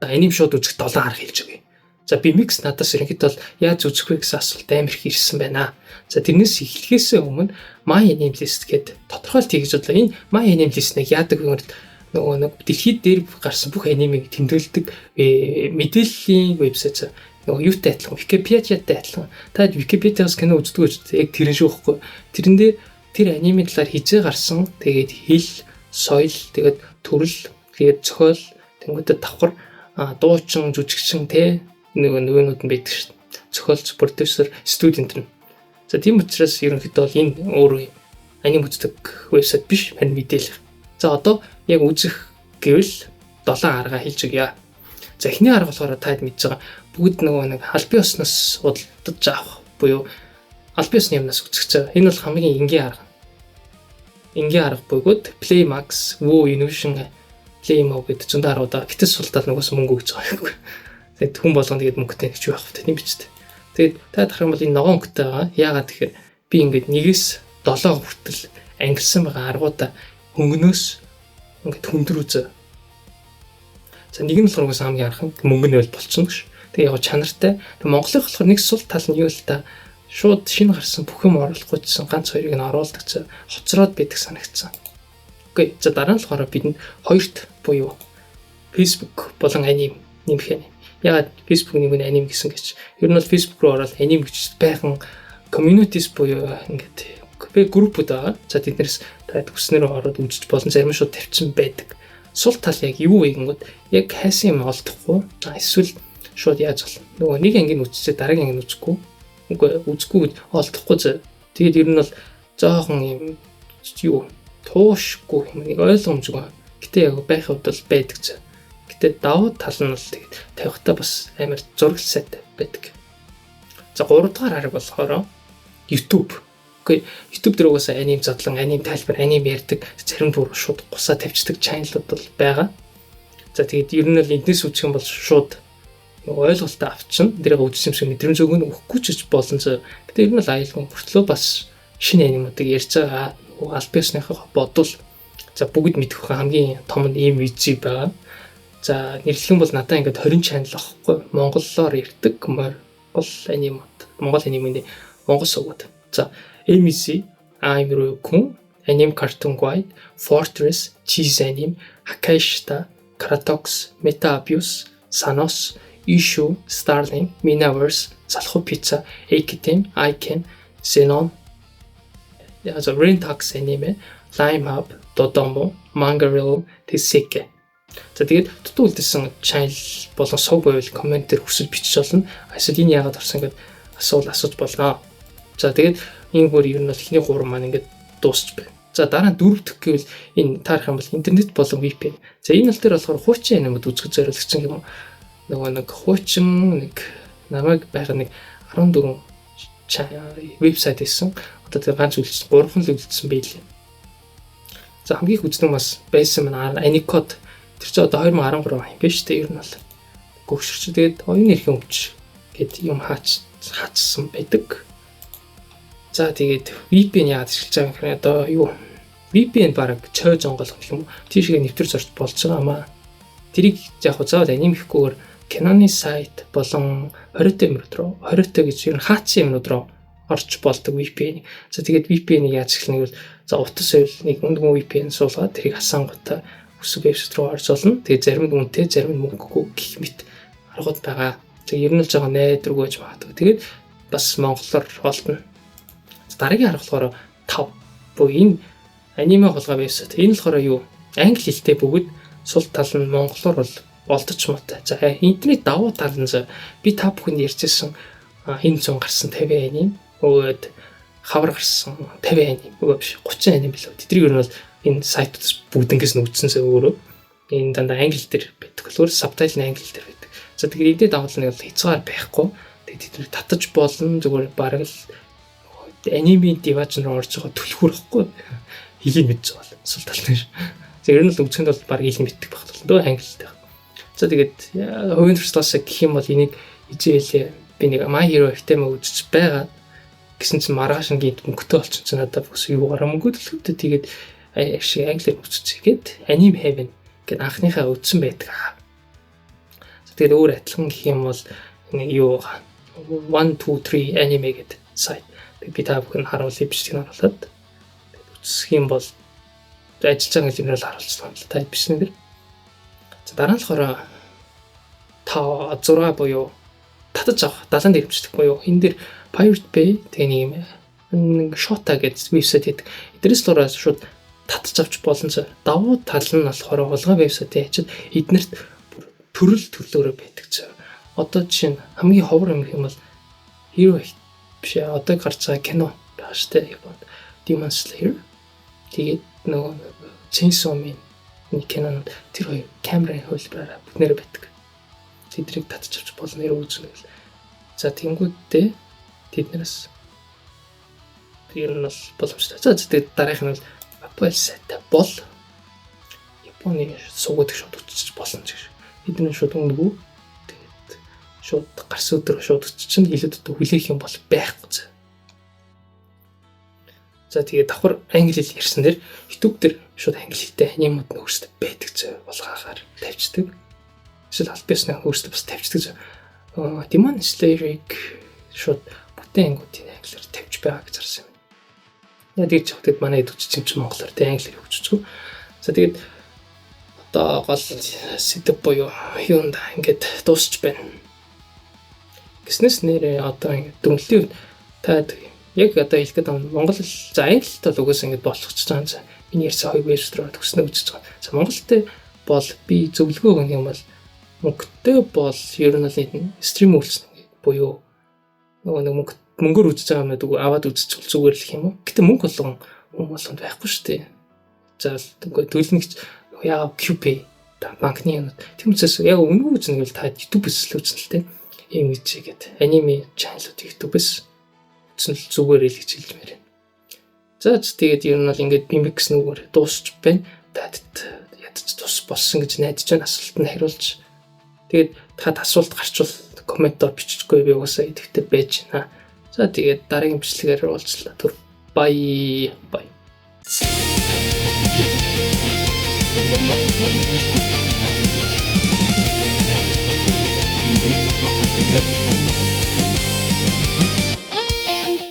Аним шууд үзэх 7 арга хэлж өгье. За, BMX надаас ерөнхийдөө бол яаж үзэх вэ гэсэн асуулт амар их ирсэн байна. За, тэрнээс эхлэхээс өмнө My Anime List гэдэг тодорхойлт хийж бодлоо. Энэ My Anime List-ийг яадаг вэ гэвэл нөгөө нэг дэлхийд дээр гарсан бүх анимыг тэмдэглэдэг мэдээллийн вебсайт, нөгөө юутай адилхан, Википедиатай адилхан. Та Википедиас кино үздэг гэж яг тэрэн шүү хөхгүй. Тэрэн дээр тэр анимын талаар хизээ гарсан, тэгээд хэл, соёл, тэгээд төрөл, тэгээд зохиол, тэнгуүтэ давхар дуучин, жүжигчин те нөгөө нөгөөнүүд нь байдаг шүү дээ. Зохиолч, продюсер, студент нь. За, тийм учраас ерөнхийдөө бол энэ өөрөө аним үздэг вебсайт биш, харин мэдээлэл. За, одоо яг үзэх гэвэл 7 арга хэлж өгье. За, эхний арга болохоор таад мэдж байгаа бүгд нөгөө нэг албан ёсноос худалдаж авах буюу албан ёсны юмнаас үзэх зав. Энэ бол хамгийн энгийн арга. Энгийн арга бөгөөд Play Max, Woo, Univision, Playmo гэдэг зөндөө аргуудаа. Гэтэл сул тал нугас мөнгө өгч байгаа юм. Тэгээд хүн болгон тэгээд мөнгөтэй гэж байх хэрэгтэй юм биз дээ. Тэгээд та дарах юм бол энэ ногоон өнгөтэй байгаа. Яагаад тэгэхээр би ингээд нэгээс 7 хүртэл ангилсан байгаа аргуудаа хөнгөнөөс ингээд хүндрүү зөө. За, нэг нь болохоор угсаа хамгийн архан мөнгө нь бол болчихно гэж. Тэгээ яг чанартай. Тэг Монголын болохоор нэг сул тал нь юу л та, шууд шинэ гарсан бүх юм оруулахгүй гэсэн, ганц хоёрыг нь оруулдаг ч хоцроод байдаг санагдсан. Окей. За, дараа нь болохоор бидэнд хоёрт буюу Facebook болон аним нэмэх юм. Ягаад Facebook нэмэх аним гэсэн гэж. Ер нь бол Facebook руу ороод аним гэж байхан communities буюу ингээд группүүд байгаа. За, тэднээс та хүснээр ороод үзэж болон зарим шууд тавьсан байдаг. Сул тал яг юу вэ гэнгүүт яг хайсан юм олдохгүй. Эсвэл шууд яаж болно? Нөгөө нэг ангийн үзчихээ дараагийн ангийн үзэхгүй. Үгүй, үзэхгүй гэж олдохгүй зөө. Тэгээд ер нь бол жоохон юм юу туушгүй юм нэг ойлгомжгүй. Гэтэ яг байх хувьд бол байдаг зөө. Гэтэ давуу тал нь бол тэгээд тавихтаа бас амар зураг сайтай байдаг. За, гурав дахь арга болохоор YouTube. Окей, YouTube дээр угаасаа аним задлан, аним тайлбар, аним ярьдаг, зарим бүр шууд гусаа тавьчихдаг channel ууд бол байгаа. За, тэгээд ер нь л эндээс үзэх юм бол шууд ойлголтоо авчна. Тэрийг үзсэн юм шиг мэдрэмж өгнө, өгөхгүй ч гэж болно. Гэтэ ер нь л аюулгүй мөртлөө бас шинэ анимуудыг ярьж байгаа. Аль биесныхаа бодвол, за, бүгд мэдэх хамгийн том нь MVG байгаа. За, нэрлэх юм бол надаа ингээд 20 channel авахгүй монголоор ярьдаг Монгол анимууд. Монгол анимын Монгол сувгууд. За, MEC, I'm Kun, Anime Cartoon Guide, Fortress, Cheese Anime, Hakaishita, Karatox, Meta Abuse, Sanos, Issue, Starling, Minaverse, Залхуу Pizza, Akitem, Icon, Xenon, за, Rentax Anime, Lime Hub, Dodomo, Manga Realm, Teseke. За, тэгээд дутуу үлдсэн channel болон сувг байвал коммент дээр хүсэл бичиж болно. Эсвэл энэ яагаад орсон гэдээ асуул асууж болно. За, тэгээд энэ бүр ер нь бол эхний гурван маань ингээд дуусч байна. За, дараа нь дөрөв дэх гэвэл энэ таарах юм бол интернет болон VPN. За, энэ бол дээр болохоор хуучин анимууд үзэх зориулсан юм уу? Нөгөө нэг хуучин нэг намайг байгаа нэг 14 вебсайт байсан. Одоо тэр ганц үлдсэн, гурван л үлдсэн байлээ. За, хамгийн их үздэг бас байсан маань Anicode. Тэр чинь одоо 2013 он юм биш үү? Ер нь бол гөгшөрч тэгээд оюун эрхийн өмч гэд юм хаач хаацсан байдаг. За, тэгээд VPN яагаад ашиглаж байгаа юм гэхээр одоо юу VPN баг чойж онгойлгох юм уу? Тийшээ нэвтэр зорч болж байгаа маа. Тэрийг яг хөө заавал аним гэхгүйгээр киноны сайт болон 20 юмнууд руу, 20 гэж ер нь хаацсан юмнууд руу орж болдог VPN. За, тэгээд VPN-ийг яаж эхлэнэ гэвэл, за, утас байвал нэг үндгэн VPN суулгаад тэрийг асаангуудаа хүсэг вебсайт руу орж болно. Тэгээд зарим нь үнэтэй, зарим нь мөнгөгүй гэх мэт аргууд байгаа. Тэгээд ер нь л жоохон найдваргүй байж магадгүй. Тэгээд бас монголоор олдно. Дараагийн арга болохоор 5. Буюу энэ аниме хулгай вебсайт. Энэ болохоор юу? Англи хэлтэй бөгөөд сул тал нь монголоор бол олдож муутай. За, интернет давуу тал нь би та бүхэнд ярьжсэн энэ зун гарсан 50 аним, өгөөд хавар гарсан 50 аним, үгүй биш, 30 аним билүү. Тэднийг ер нь бол энэ сайтуудаас бүгднгээс нь үзсэн өөрөө. Энэ дандаа англи дээр байдаг. Болохоор subtitle нь англи дээр байдаг. За, тэгэхээр эдээ давуулныг бол хязгаар байхгүй. Тэгээд тэднийг татаж болно, зүгээр бараг л анимын диваж руу орж байгаа түлхүүр ихгүй. Хэлийг мэдж байгаа бол сул тал нь. За, ер нь л үзэхэд бол бараг хэлийг мэддэг байх бол дөө англитай. За, тэгээд хувийн туршлагаас гэх юм бол энийг хизээлээ би нэг My Hero Academia үзэж байгаа гэсэн чинь маргааш нь гинт мөнгөтэй болчихсон чинь надад бас юугаараа мөнгө төлөхөд тэгээд шиг англиар үзчихгээд Anime Heaven гэд анхныхаа үзсэн байдаг. Тэгээд өөр адилхан гэх юм бол нэг юу байгаа. 1 2 3 anime гэдэг сайт. Би та бүхэн харуулъя, бичлэгийг харуулад. Тэгээд үзэх юм бол ажиллаж байгаа юм л харуулсан юм л та бичлэг дээр. За, дараа нь болохоор 5 6 буюу татаж авах далайн дэрэмжлэх буюу энэ дээр Pirate Bay, тэгээ нэг юм нэг Shota гэдэг вебсайт гэдэг. Эднээс болохоор шууд татаж авч болно. Давуу тал нь болохоор хулгай вебсайтын ажил эднэрт төрөл төрлөөрөө байдаг зөө. Одоо жишээ нь хамгийн ховор юм гэх юм бол Hero биш ээ, одоо гарч байгаа кино байгаа шүү дээ, Японд. Demon Slayer. Тэгээд нөгөө Chainsaw Man нэг кинонод тэр хоёр камерын хувилбараараа бүгднээрээ байдаг. Тэднийг татаж авч болно нэр үзнэ гэл. За, тэнгүүддээ тэднээс ер нь бол боломжтой. За, тэгээд дараагийнх нь бол Apple сайтай бол Японы суугаад шууд үзчих болно гэж. Тэдний шууд үнэгүй. Тэгээд шууд гарсан өдөр шууд чинь илүү дөө хүлээх юм бол байхгүй. За, тэгээд давхар англи хэл ярьсан дээр YouTube дээр шууд англи хэлтэй анимууд нь өөрсдөө байдаг зөө, булгаагаар тавьчихдаг. Эсвэл аль биесны өөрсдөө бас тавьчихдаг зөө. Demon Slayer-ыг шууд бүтэн ангиудын англиар тавьж байгаа гэж харсан юм. Яг тэгж явах, тэгэд манай хэд үчиж юм чи монголоор тэг англиар өгчихгүй. За, тэгээд одоо гол сэдэв буюу юунд ингээд дуусч байна. Гэснээс нэрээ одоо ингээд дүнлэлийн хувьд та яг одоо хэлэх гээд байгаа Монгол, за, англи бол угаасаа ингээд болгочихж байгаа юм. За, миний ярьсан хоёр вебсайт руу төснө гэж байгаа. За, Монголтэй бол би зөвлөгөө өгөх юм бол мөнгөтэй бол ер нь бол нэг stream үйлчлэг буюу нөгөө нэг мөнгөөр үзэж байгаа юмнууд аваад үзчих зүгээр л юм уу. Гэтэ мөнгө болгон хүн болгонд байхгүй шүү дээ. За, үгүй төлнө гэж яа QPay банкны юмнууд. Тийм учраас яг үнэгүй үзнэ гэвэл та YouTube-с л үзнэ л дээ. Ийм гэж гээд аниме channel ууд YouTube-с үзнэ л зүгээр л гэж хэлмээр байна. За, тэгээд ер нь бол ингээд BIMX нүгээр дуусч байна. Таад ядч тус болсон гэж найдаж байна. Асуултанд хариулж. Тэгээд таад асуулт гарчвал comment оор бичихгүй, би угаасаа идэвхтэй байж байна. За, тэгээд дараагийн бичлэгээр уулзлаа. Түр bye bye. Thank you.